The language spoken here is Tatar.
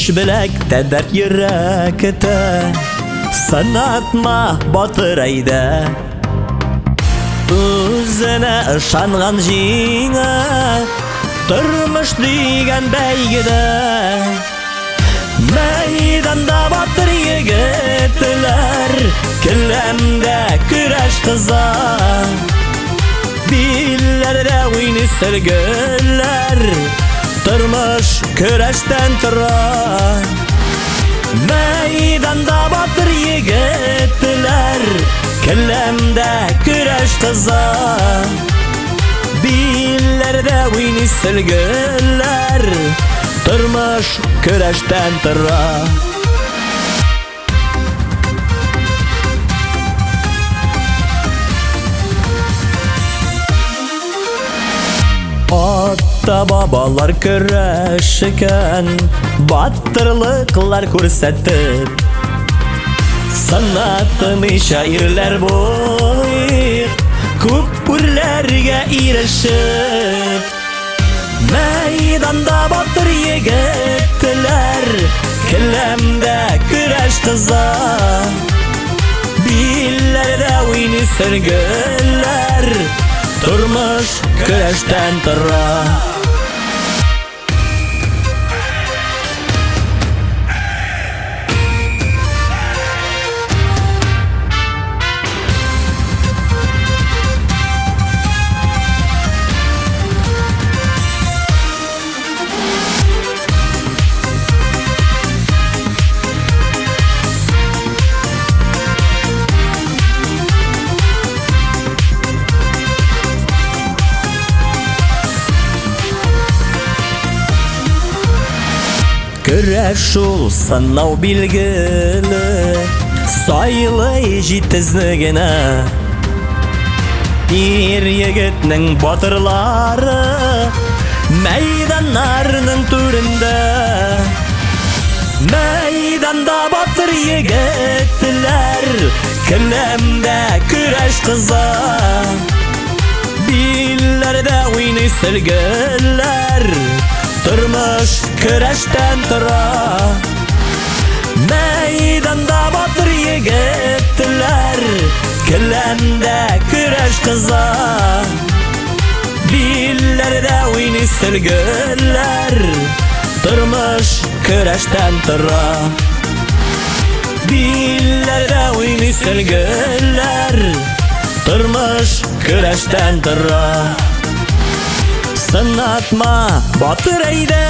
Көч беләктә, дәрт йөрәктә. Сынатма, батыр әйдә. Үзенә ышанган җиңә, тормыш дигән бәйгедә. Мәйданда батыр егетләр, келәмдә көрәш кыза. Билләрдә уйный сөлгеләр, тормыш көрәштән тора. Мәйданда батыр егетләр, келәмдә көрәш кыза. Билләрдә уйный сөлгеләр, тормыш көрәштән тора. Ата бабалар көрәшкән, батырлыклар күрсәтеп. Сынатмыйча ирләр булыйк, күп үрләргә ирешеп. Мәйданда батыр егетләр, келәмдә көрәш кыза. Билләрдә уйный сөргеләр, тормыш көрәштән тора. Көрәш шул сынау билгеле, сайлый җитезне генә. Ир егетнең батырлары мәйданнарның түрендә. Мәйданда батыр егетләр, келәмдә көрәш кыза. Билләрдә уйный сөлгеләр, тормыш көрәштән тора. Мәйданда батыр егетләр, келәмдә көрәш кыза. Билләрдә уйный сөлгеләр, тормыш көрәштән тора. Билләрдә уйный сөлгеләр, тормыш көрәштән тора. Сынатма, батыр әйдә!